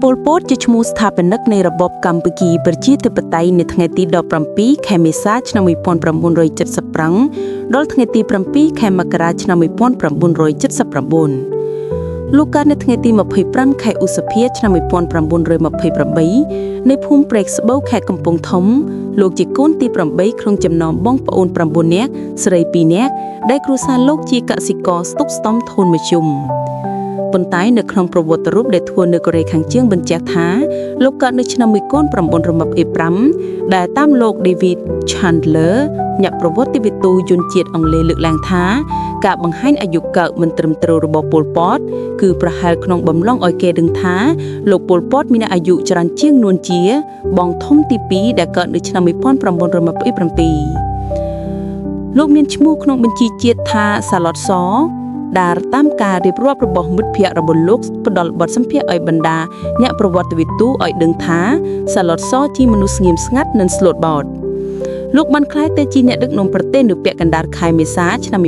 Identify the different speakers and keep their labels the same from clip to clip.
Speaker 1: ប៉ុល ពត ជាឈ្មោះស្ថាបនិកនៃរបបកម្ពុជាប្រជាធិបតេយ្យនៅថ្ងៃទី17ខែមេសាឆ្នាំ1975ដល់ថ្ងៃទី7ខែមករាឆ្នាំ1979លោកកើតនៅថ្ងៃទី25ខែឧសភាឆ្នាំ1928នៅភូមិព្រែកស្បូវខេត្តកំពង់ធំលោកជាកូនទី8ក្នុងចំណោមបងប្អូន9នាក់ស្រី2នាក់ដែលគ្រួសារលោកជាកសិករស្តុកស្តម្ភធនមធ្យមប៉ុន្តែនៅក្នុងប្រវត្តិរូបដែលធ្វើនៅកូរ៉េខាងជើងបញ្ជាក់ថាលោកកើតនៅឆ្នាំ1925ដែលតាមលោក David Chandler អ្នកប្រវត្តិវិទូជនជាតិអង់គ្លេសលើកឡើងថាការបង្ហាញអាយុកើតមិនត្រឹមត្រូវរបស់ប៉ុល ពតគឺប្រហែលក្នុងបំឡងឲ្យគេដឹងថាលោកប៉ុល ពតមានអាយុច្រើនជាងនួនជាបងធំទី2ដែលកើតនៅឆ្នាំ1927លោកមានឈ្មោះក្នុងបញ្ជីជាតិថាសាឡុតសដែលតាមការរៀបរាប់របស់មិត្តភ័ក្តិរបស់លោកផ្ដល់បទសម្ភាសន៍ឲ្យបណ្ដាអ្នកប្រវត្តិវិទូឲ្យដឹងថាសាឡុតសជាមនុស្សស្ងៀមស្ងាត់និងស្លូតបោតលោកបានក្លាយទៅជាអ្នកដឹកនាំប្រទេសនៅពាក់កណ្ដាលខែមេសាឆ្នាំ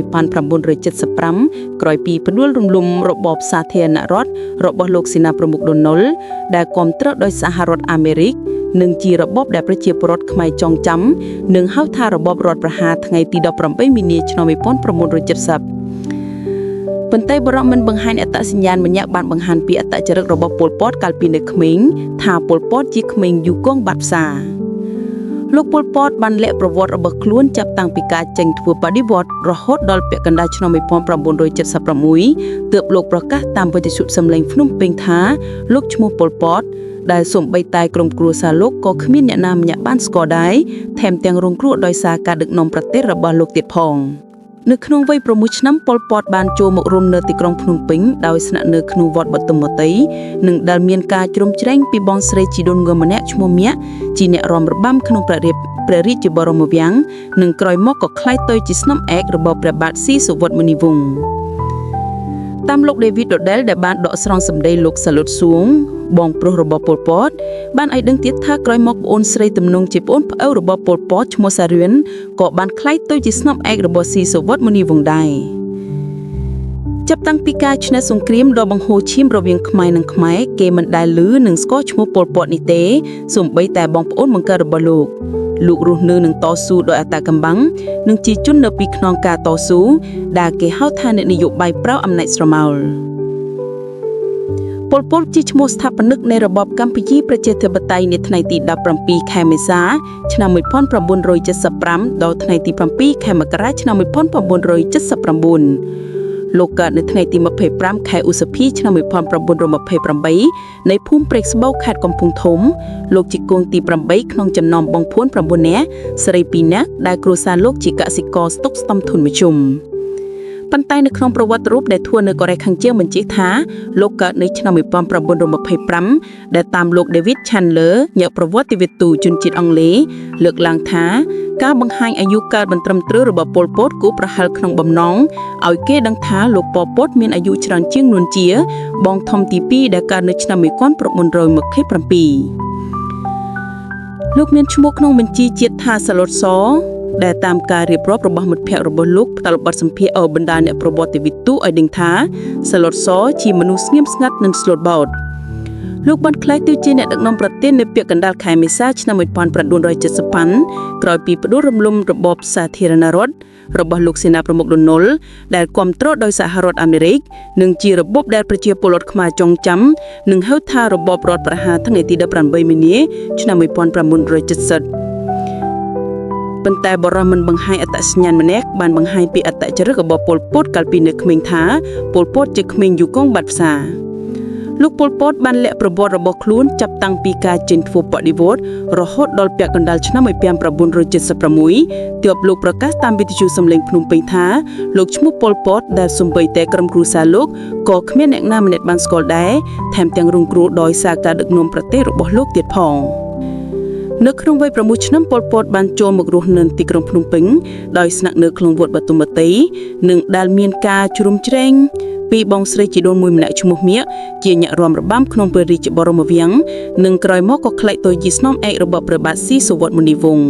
Speaker 1: 1975ក្រោយពីផ្ដួលរំលំរបបសាធារណរដ្ឋរបស់លោកសេនាប្រមុខដូណុលដែលគាំទ្រដោយសហរដ្ឋអាមេរិកនិងជារបបដែលប្រជាពលរដ្ឋខ្មែរចងចាំនិងហៅថារបបរដ្ឋប្រហារថ្ងៃទី18មីនាឆ្នាំ1970ប៉ុន្តែបរិបទមិនបង្ហាញអត្តសញ្ញាណម្នាក់បានបង្ហាញពីអត្តចរិតរបស់ប៉ុល ពតកាលពីនៅក្មេងថាប៉ុល ពតជាក្មេងយូគងបាត់ផ្សារលោកប៉ុល ពតបានលាក់ប្រវត្តិរបស់ខ្លួនចាប់តាំងពីការចេញធ្វើបដិវត្តរហូតដល់ពាក់កណ្ដាលឆ្នាំ1976ទើបលោកប្រកាសតាមវិទ្យុសំឡេងភ្នំពេញថាលោកឈ្មោះប៉ុល ពតដែលសូម្បីតែក្រុមគ្រួសារលោកក៏គ្មានអ្នកណាម្នាក់បានស្គាល់ដែរថែមទាំងរងគ្រោះដោយសារការដឹកនាំប្រទេសរបស់លោកទៀតផងនៅក្នុងវ័យ6ឆ្នាំប៉ុល ពតបានចូលមករួមនៅទីក្រុងភ្នំពេញដោយស្នាក់នៅក្នុងវត្តបទុមតីនិងដែលមានការជ្រោមជ្រែងពីបងស្រីជីដូនងម្នាក់ឈ្មោះមៀកជាអ្នករាំរបាំក្នុងព្រះរាជបរមវាំងនិងក្រោយមកក៏ក្លាយទៅជាស្នំឯករបស់ព្រះបាទស៊ីសុវត្ថិមុនីវង្សតាមលោក David Dodel ដែលបានដកស្រង់សម្ដីលោកសាលុតសួងបងប្រុសរបស់ប៉ុល ពតបានឲ្យដឹងទៀតថាក្រោយមកប្អូនស្រីទំនងជាប្អូនប្អូវរបស់ប៉ុល ពតឈ្មោះសារឿនក៏បានក្លាយទៅជាស្នំឯករបស់ស៊ីសុវត្ថិមុនីវង្សដែរចាប់តាំងពីការឈ្នះសង្គ្រាមដ៏បង្ហូរឈាមរវាងខ្មែរនិងខ្មែរគេមិនដែលឮនិងស្គាល់ឈ្មោះប៉ុល ពតនេះទេសូម្បីតែបងប្អូនបង្កើតរបស់លោកលោករស់នៅនឹងតស៊ូដោយអត្តកម្បាំងនិងជាជននៅពីខ្នងការតស៊ូដែលគេហៅថាអ្នកនយោបាយប្រៅអំណាចស្រមោលប៉ុល ពតជាឈ្មោះស្ថាបនិកនៃរបបកម្ពុជាប្រជាធិបតេយ្យនៅថ្ងៃទី17ខែមេសាឆ្នាំ1975ដល់ថ្ងៃទី7ខែមករាឆ្នាំ1979លោកកើតនៅថ្ងៃទី25ខែឧសភាឆ្នាំ1928នៅភូមិព្រែកស្បូវខេត្តកំពង់ធំលោកជាកូនទី8ក្នុងចំណោមបងប្អូន9នាក់ស្រី2នាក់ដែលគ្រួសារលោកជាកសិករស្តុកស្តម្ភធនមធ្យមប៉ុន្តែនៅក្នុងប្រវត្តិរូបដែលធ្វើនៅកូរ៉េខាងជើងបញ្ជាក់ថាលោកកើតនៅឆ្នាំ1925ដែលតាមលោក David Chandler អ្នកប្រវត្តិវិទូជនជាតិអង់គ្លេសលើកឡើងថាការបង្ហាញអាយុកើតមិនត្រឹមត្រូវរបស់ប៉ុល ពតគូប្រហែលក្នុងបំណងឲ្យគេដឹងថាលោកប៉ុល ពតមានអាយុច្រើនជាងនួនជាបងធំទី2ដែលកើតនៅឆ្នាំ1927លោកមានឈ្មោះក្នុងបញ្ជីជាតិថាសាឡុតសដែលតាមការរៀបរាប់របស់មិត្តភ័ក្តិរបស់លោកផ្ដល់បទសម្ភាសន៍ឲ្យបណ្ដាអ្នកប្រវត្តិវិទូឲ្យដឹងថាសាឡុតសជាមនុស្សស្ងៀមស្ងាត់និងស្លូតបោតលោកបានក្លាយទៅជាអ្នកដឹកនាំប្រទេសនៅពាក់កណ្ដាលខែមេសាឆ្នាំ1975ក្រោយពីផ្ដួលរំលំរបបសាធារណរដ្ឋរបស់លោកសេនាប្រមុខដូណុលដែលគាំទ្រដោយសហរដ្ឋអាមេរិកនិងជារបបដែលប្រជាពលរដ្ឋខ្មែរចងចាំនិងហៅថារបបរដ្ឋប្រហារថ្ងៃទី18មីនាឆ្នាំ1970ប៉ុន្តែបរិះមិនបង្ហាញអត្តសញ្ញាណម្នាក់បានបង្ហាញពីអត្តចរិតរបស់ប៉ុល ពតកាលពីនៅក្មេងថាប៉ុល ពតជាក្មេងយូគងបាត់ផ្សារលោកប៉ុល ពតបានលាក់ប្រវត្តិរបស់ខ្លួនចាប់តាំងពីការចេញធ្វើបដិវត្តរហូតដល់ពាក់កណ្ដាលឆ្នាំ1976ទើបលោកប្រកាសតាមវិទ្យុសំឡេងភ្នំពេញថាលោកឈ្មោះប៉ុល ពតដែលសូម្បីតែក្រុមគ្រួសារលោកក៏គ្មានអ្នកណាម្នាក់បានស្គាល់ដែរថែមទាំងរងគ្រោះដោយសារការដឹកនាំប្រទេសរបស់លោកទៀតផងនៅក្នុងវ័យ6ឆ្នាំប៉ុល ពតបានចូលមករស់នៅទីក្រុងភ្នំពេញដោយស្នាក់នៅក្នុងវត្តបទុមតីនិងដែលមានការជ្រោមជ្រែងពីបងស្រីជីដូនមួយម្នាក់ឈ្មោះមៀកជាអ្នករាំរបាំក្នុងព្រះរាជបរមវាំងនិងក្រោយមកក៏ក្លាយទៅជាស្នំឯករបស់ព្រះបាទស៊ីសុវត្ថិមុនីវង្ស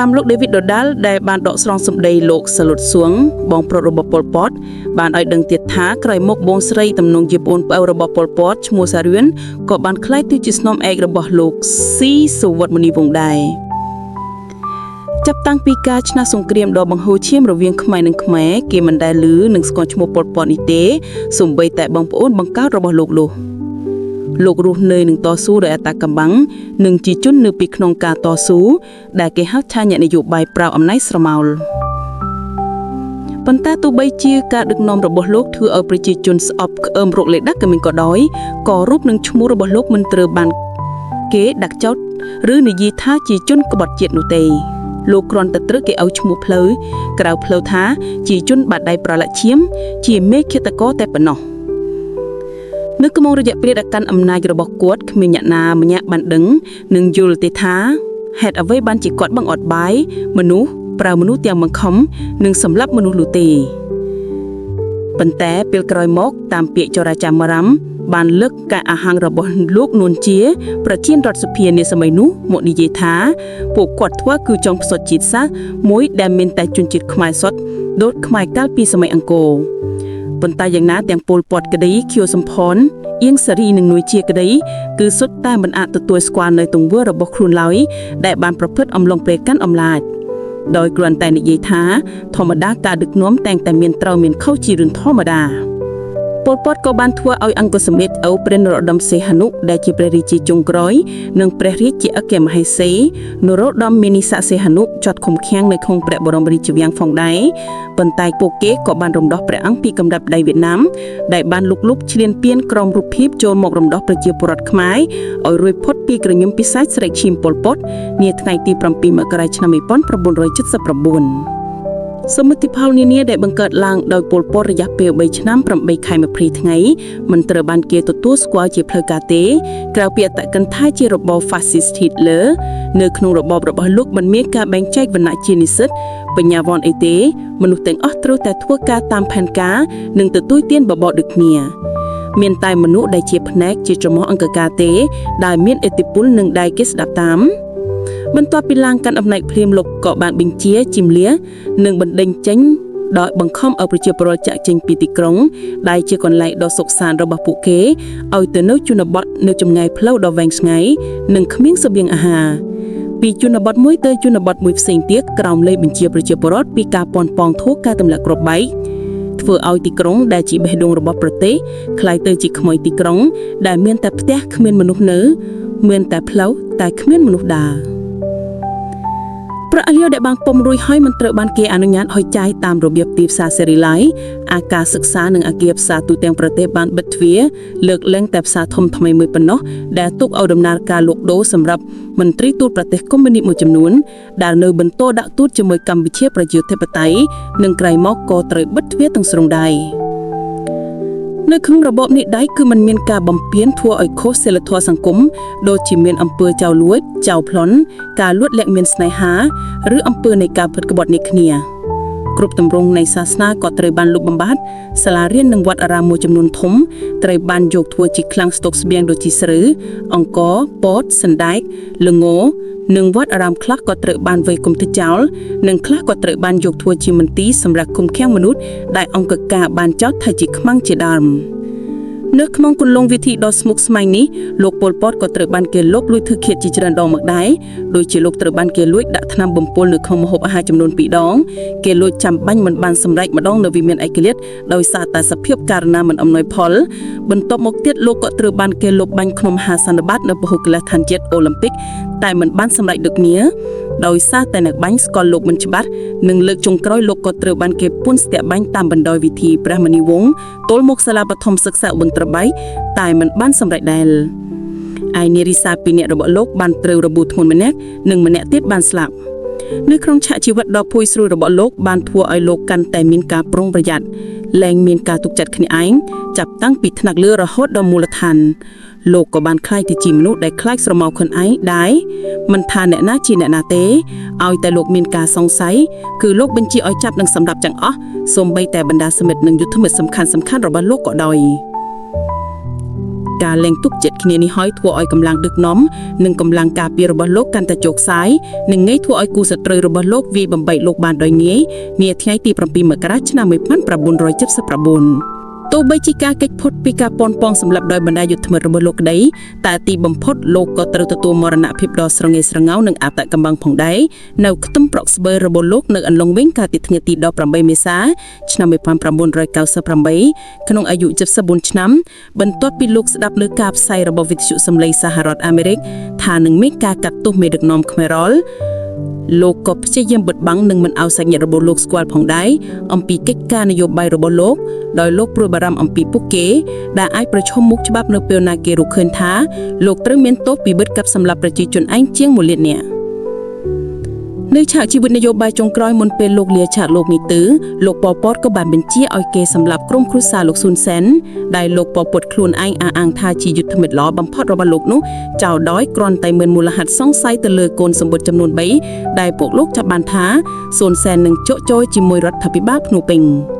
Speaker 1: តាមលោកដេវីតដដាលដែលបានដកស្រង់សម្ដីលោកសាលុតសួងបងប្រុសរបស់ប៉ុលពតបានឲ្យដឹងទៀតថាក្រោយមកបងស្រីទំនងជាប្អូនប្អូនរបស់ប៉ុលពតឈ្មោះសារឿនក៏បានក្លាយទៅជាស្នំឯករបស់លោកស៊ីសុវត្ថិមុនីវង្សដែរចាប់តាំងពីការឈ្នះសង្គ្រាមដ៏បង្ហូរឈាមរវាងខ្មែរនិងខ្មែរគេមិនដែលឮនិងស្គាល់ឈ្មោះប៉ុលពតនេះទេសូម្បីតែបងប្អូនបង្កើតរបស់លោកនោះលោករស់នៅនឹងតស៊ូដោយអត្តកម្បាំងនិងជាជននៅពីក្នុងការតស៊ូដែលគេហៅថាអ្នកនយោបាយប្រៅអំណាចស្រមោលប៉ុន្តែទោះបីជាការដឹកនាំរបស់លោកធ្វើឲ្យប្រជាជនស្អប់ក្អឹមរកលេខដាក់ក៏មានក៏ដោយក៏រូបនិងឈ្មោះរបស់លោកមិនត្រូវបានគេដាក់ចោទឬនិយាយថាជាជនក្បត់ជាតិនោះទេលោកគ្រាន់តែត្រូវគេឲ្យឈ្មោះផ្លូវក្រៅផ្លូវថាជាជនបាតដៃប្រឡាក់ឈាមជាមេឃាតករតែប៉ុណ្ណោះនៅក្នុងរយៈពេលដែលកាន់អំណាចរបស់គាត់គ្មានអ្នកណាម្នាក់បានដឹងនិងយល់ទេថាហេតុអ្វីបានជាគាត់បង្អត់បាយមនុស្សប្រើមនុស្សទាំងបង្ខំនិងសម្លាប់មនុស្សនោះទេប៉ុន្តែពេលក្រោយមកតាមពាក្យចរាចាមរំបានលើកការអាហាងរបស់លោកនួនជាប្រធានរដ្ឋសភានាសម័យនោះមកនិយាយថាពួកគាត់ធ្វើគឺចង់ផ្សុតជាតិសាសន៍មួយដែលមានតែជនជាតិខ្មែរសុទ្ធដូចខ្មែរកាលពីសម័យអង្គរប៉ុន្តែយ៉ាងណាទាំងពលពតក្តីខៀវសំផនអៀងសារីនិងនួយជាក្តីគឺសុទ្ធតែមិនអាចទទួលស្គាល់នៅទង្វើរបស់ខ្លួនឡើយដែលបានប្រព្រឹត្តអំឡុងពេលកាន់អំណាចដោយគ្រាន់តែនិយាយថាធម្មតាការដឹកនាំតែងតែមានត្រូវមានខុសជារឿងធម្មតាប៉ុលពតក៏បានធ្វើឲ្យអង្គសម្លេចឪព្រះនរោត្តមសីហនុដែលជាព្រះរាជាចុងក្រោយនិងព្រះរាជាអគ្គមហេសីនរោត្តមមុនីស័ក្តិសីហនុជាប់ឃុំឃាំងនៅក្នុងព្រះបរមរាជវាំងផងដែរប៉ុន្តែពួកគេក៏បានរំដោះព្រះអង្គពីកំដាប់ដៃវៀតណាមដែលបានលុកលុបឈ្លានពានក្រោមរូបភាពចូលមករំដោះប្រជាពលរដ្ឋខ្មែរឲ្យរួចផុតពីក្រញឹមពិសាចស្រែកឈាមប៉ុលពតនាថ្ងៃទី7មករាឆ្នាំ1979សមិទ្ធផលនានាដែលបង្កើតឡើងដោយពលពតរយៈពេល3ឆ្នាំ8ខែ20ថ្ងៃមិនត្រូវបានគេទទួលស្គាល់ជាផ្លូវការទេក្រៅពីអត្តកន្ថាជារបបហ្វាស៊ីស្ទហ៊ីតលើនៅក្នុងរបបរបស់លោកមិនមានការបែងចែកវណ្ណៈជានិស្សិតបញ្ញាវន្តអីទេមនុស្សទាំងអស់ត្រូវតែធ្វើការតាមផែនការនិងទទួលទានបបរដូចគ្នាមានតែមនុស្សដែលជាផ្នែកជាច្រមុះអង្គការទេដែលមានឥទ្ធិពលនិងដែលគេស្ដាប់តាមបន្ទាប់ពីឡើងកាន់អំណាចភ្លាមលោកក៏បានបញ្ជាជំលះនិងបណ្ដេញចេញដោយបង្ខំឲ្យប្រជាពលរដ្ឋចាក់ចេញពីទីក្រុងដែលជាកន្លែងដ៏សុខសាន្តរបស់ពួកគេឲ្យទៅនៅជនបទនៅចម្ងាយផ្លូវដ៏វែងឆ្ងាយនិងគ្មានស្បៀងអាហារពីជនបទមួយទៅជនបទមួយផ្សេងទៀតក្រោមលេខបញ្ជាប្រជាពលរដ្ឋពីការប៉ុនប៉ងធូរការទម្លាក់គ្រាប់បែកធ្វើឲ្យទីក្រុងដែលជាបេះដូងរបស់ប្រទេសក្លាយទៅជាក្មួយទីក្រុងដែលមានតែផ្ទះគ្មានមនុស្សនៅមានតែផ្លូវតែគ្មានមនុស្សដើរប្រាក់លាវដែលបានពំរួយហើយមិនត្រូវបានគេអនុញ្ញាតឲ្យចាយតាមរបៀបទីផ្សារសេរីឡើយអាការសិក្សានិងអាគារផ្សារទូទាំងប្រទេសបានបិទទ្វារលើកលែងតែផ្សារធំថ្មីមួយប៉ុណ្ណោះដែលទុកឲ្យដំណើរការលក់ដូរសម្រាប់មន្ត្រីទូតប្រទេសកុម្មុយនីសមួយចំនួនដែលនៅបន្តដាក់ទូតជាមួយកម្ពុជាប្រជាធិបតេយ្យនិងក្រៃមកក៏ត្រូវបិទទ្វារទាំងស្រុងដែរនៅក្នុងរបបនេះដែរគឺมันមានការបំពានធ្វើឲ្យខុសសីលធម៌សង្គមដូចជាមានអំពើចោលលួចចោលប្លន់ការលួចលាក់មានស្នេហាឬអំពើនៃការផិតក្បត់នេះគ្នាគ្រប់ទម្រង់នៃសាសនាក៏ត្រូវបានលុបបំបាត់សាលារៀននិងវត្តអារាមមួយចំនួនធំត្រូវបានយកធ្វើជាខ្លាំងស្តុកស្បៀងដូចជាស្រូវអង្ករពោតសណ្តែកល្ងនិងវត្តអារាមខ្លះក៏ត្រូវបានវៃគុំទៅចោលនិងខ្លះក៏ត្រូវបានយកធ្វើជាមន្ទីរសម្រាប់ឃុំឃាំងមនុស្សដែលអង្គការបានចោទថាជាខ្មាំងជាដើមនៅក្នុងគន្លងវិធីដ៏ស្មុគស្មាញនេះលោកប៉ុលពតក៏ត្រូវបានគេលបលួចធ្វើឃាតជាច្រើនដងមកដែរដូចជាលោកត្រូវបានគេលួចដាក់ថ្នាំបំពុលនៅក្នុងម្ហូបអាហារចំនួន2ដងគេលួចចាំបាញ់មិនបានសម្រេចម្ដងនៅវិមានឯករាជ្យដោយសារតែសភាពករណាមិនអំណោយផលបន្ទាប់មកទៀតលោកក៏ត្រូវបានគេលបបាញ់ក្នុងមហាសន្និបាតនៅពហុកីឡដ្ឋានជាតិអូឡ িম্প ិកតែមិនបានសម្រេចដូចគ្នាដោយសារតែអ្នកបាញ់ស្គាល់លោកមិនច្បាស់និងលើកចុងក្រោយលោកក៏ត្រូវបានគេពន្ធស្ទាក់បាញ់តាមបណ្ដោយវិធីព្រះមុនីវង្សទល់មុខសាលាបឋមសិក្សាបឹងត្របែកតែមិនបានសម្រេចដែរឯនារីសាពីរនាក់របស់លោកបានត្រូវរបួសធ្ងន់ម្នាក់និងម្នាក់ទៀតបានស្លាប់នៅក្នុងឆាកជីវិតដ៏ភួយស្រួយរបស់លោកបានធ្វើឲ្យលោកកាន់តែមានការប្រុងប្រយ័ត្នលែងមានការទុកចិត្តគ្នាឯងចាប់តាំងពីថ្នាក់លើរហូតដល់មូលដ្ឋានលោកក៏បានក្លាយទៅជាមនុស្សដែលខ្លាចស្រមោលខ្លួនឯងដែរមិនថាអ្នកណាជាអ្នកណាទេឲ្យតែលោកមានការសង្ស័យគឺលោកបញ្ជាឲ្យចាប់និងសម្លាប់ទាំងអស់សូម្បីតែបណ្ដាសមិទ្ធនិងយុទ្ធមិត្តសំខាន់ៗរបស់លោកក៏ដោយ ការលែងទុកចិត្តគ្នានេះហើយធ្វើឲ្យកម្លាំងដឹកនាំនិងកម្លាំងការពាររបស់លោកកាន់តែជោគសាយនិងងាយធ្វើឲ្យគូសត្រូវរបស់លោកវាយបំបែកលោកបានដោយងាយនាថ្ងៃទី7មករាឆ្នាំ1979ទោះបីជាការគេចផុតពីការប៉ុនប៉ងសម្លាប់ដោយបណ្ដាយុទ្ធមិត្តរបស់លោកក្តីតែទីបំផុតលោកក៏ត្រូវទទួលមរណភាពដ៏ស្រងេះស្រងោនិងអត្តកំបាំងផងដែរនៅខ្ទឹមប្រក់ស្បូវរបស់លោកនៅអន្លង់វិញកាលពីថ្ងៃទី18មេសាឆ្នាំ1998ក្នុងអាយុ74ឆ្នាំបន្ទាប់ពីលោកស្ដាប់លើការផ្សាយរបស់វិទ្យុសំឡេងសហរដ្ឋអាមេរិកថានឹងមានការកាត់ទោសមេដឹកនាំខ្មែររ៉លលោកក៏ព្យាយាមបិទបាំងនិងមិនឲ្យសាច់ញាតិរបស់លោកស្គាល់ផងដែរអំពីកិច្ចការនយោបាយរបស់លោកដោយលោកព្រួយបារម្ភអំពីពួកគេដែលអាចប្រឈមមុខច្បាប់នៅពេលណាគេរកឃើញថាលោកត្រូវមានទោសពីបទកាប់សម្លាប់ប្រជាជនឯងជាង1លាននាក់នៅឆាកជីវិតនយោបាយចុងក្រោយមុនពេលលោកលាឆាកលោកនេះទៅលោកប៉ុលពតក៏បានបញ្ជាឲ្យគេសម្លាប់ក្រុមគ្រួសារលោកស៊ុនសែនដែលលោកប៉ុលពតខ្លួនឯងអះអាងថាជាយុទ្ធមិត្តល្អបំផុតរបស់លោកនោះចោលដោយគ្រាន់តែមានមូលហេតុសង្ស័យទៅលើកូនសម្បុរចំនួន3ដែលពួកលោកចាប់បានថាស៊ុនសែននឹងជក់ចូលជាមួយរដ្ឋាភិបាលភ្នំពេញ។